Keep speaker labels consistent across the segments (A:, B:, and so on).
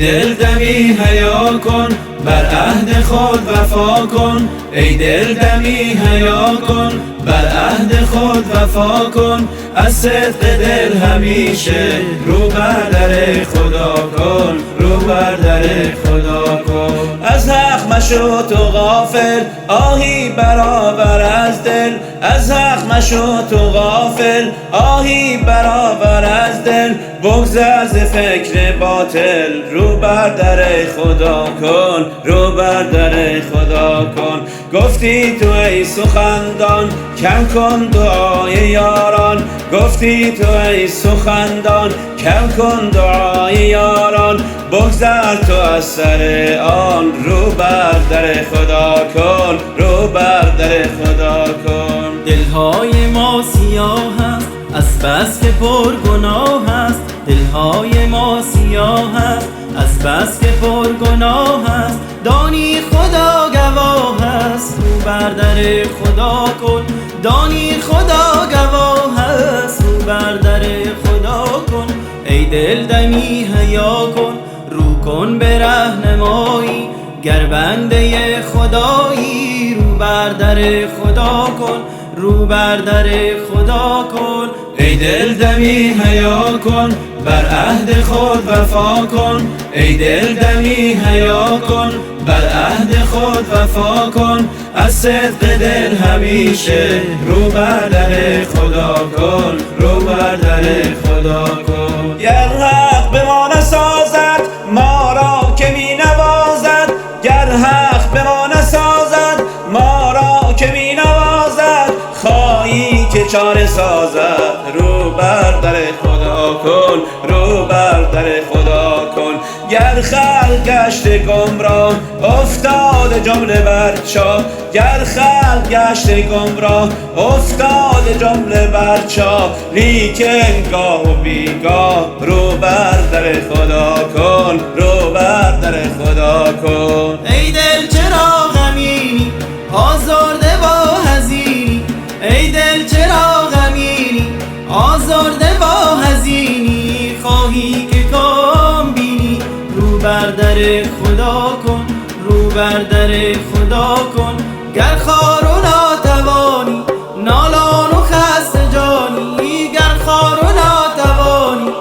A: دل دمی حیا کن، بر عهد خود وفا کن. ای دل دمی حیا کن، بر عهد خود وفا کن. از صدق دل همیشه رو بر در خدا کن، رو بر در خدا کن.
B: از حق مشو تو غافل، آهی برابر از دل. از حق مشو تو غافل، آهی برابر از دل. بگذر ز فکر باطل، رو بر در خدا کن، رو بر در خدا کن. گفتی تو ای سخندان، کم کن دعای یاران. گفتی تو ای سخندان، کم کن دعای یاران. بگذر تو از سر آن، رو بر در خدا کن، رو بر در خدا کن.
C: دلهای ما سیاه است از بس که پر گناه است. دلهای ما سیاه است از بس که پر گناه است. دانی خدا گواه است، رو بر در خدا کن. دانی خدا گواه است، رو بر در خدا کن. ای دل دمی حیا کن، رو کن به رهنمایی. گر بنده خدایی، رو بر در خدا کن، رو بر در خدا کن.
A: ای دل دمی حیا کن، بر عهد خود وفا کن. ای دل دمی حیا کن، بر عهد خود وفا کن. از صدق دل همیشه رو بر در خدا کن، رو بر در خدا کن.
B: گر حق به ما نسازد، ما را که می نوازد. گر حق به ما نسازد، ما را که می نوازد. خواهی که چاره سازد، رو بر در خدا کن، رو بر در خدا کن. گر خلق گشت گمراه، افتاده جمله بر چاه. گر خلق گشت گمراه، افتاده جمله بر چاه. لیکن گاه و بیگاه، رو بر در خدا کن، رو بر در خدا کن.
C: ای دل چرا غمینی، آزرده و حزینی. ای دل چرا غمینی، آزرده و حزینی. خواهی که کام بینی، رو بر در خدا کن، رو بر در خدا کن. گر خوار و ناتوانی، نالان و خسته جانی. گر خوار و ناتوانی،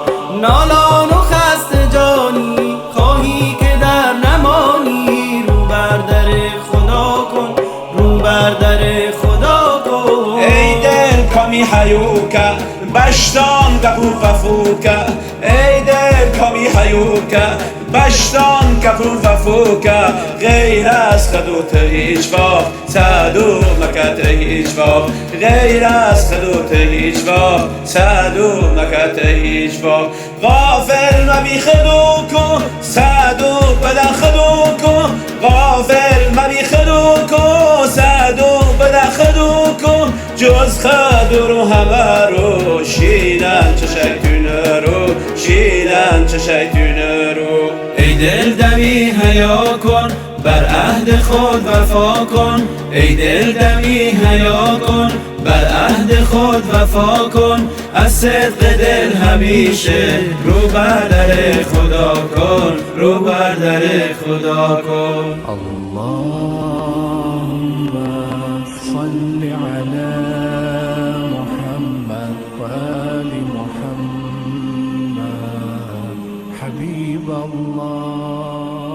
C: نالان و خسته جانی. خواهی که در نمانی، رو بر در خدا کن، رو بر در خدا کن.
B: ای دل کامی حیوکا، بشتان کفو ففوکا. ای دل کامی حیوکا، بشتان کفو ففوکا. غیر از خدوت هیچ وقت صدو مکت هیچ وقت. غیر از خدوت هیچ وقت صدو مکت هیچ وقت. غافل مبی خدو کن، صدو بدن خدو کن. غافل مبی خدو کن، صدو بدن خدو کن. جز خدو رو همه رو شیدن چه شیطونه رو، شیدن چه شیطونه رو.
A: ای دل دمی حیا کن، بر عهد خود وفا کن. ای دل دمی حیا کن، بر عهد خود وفا کن. از صدق دل همیشه رو بر در خدا کن، رو بر در خدا کن.
D: اللهم صل على محمد وآل محمد حبيب الله.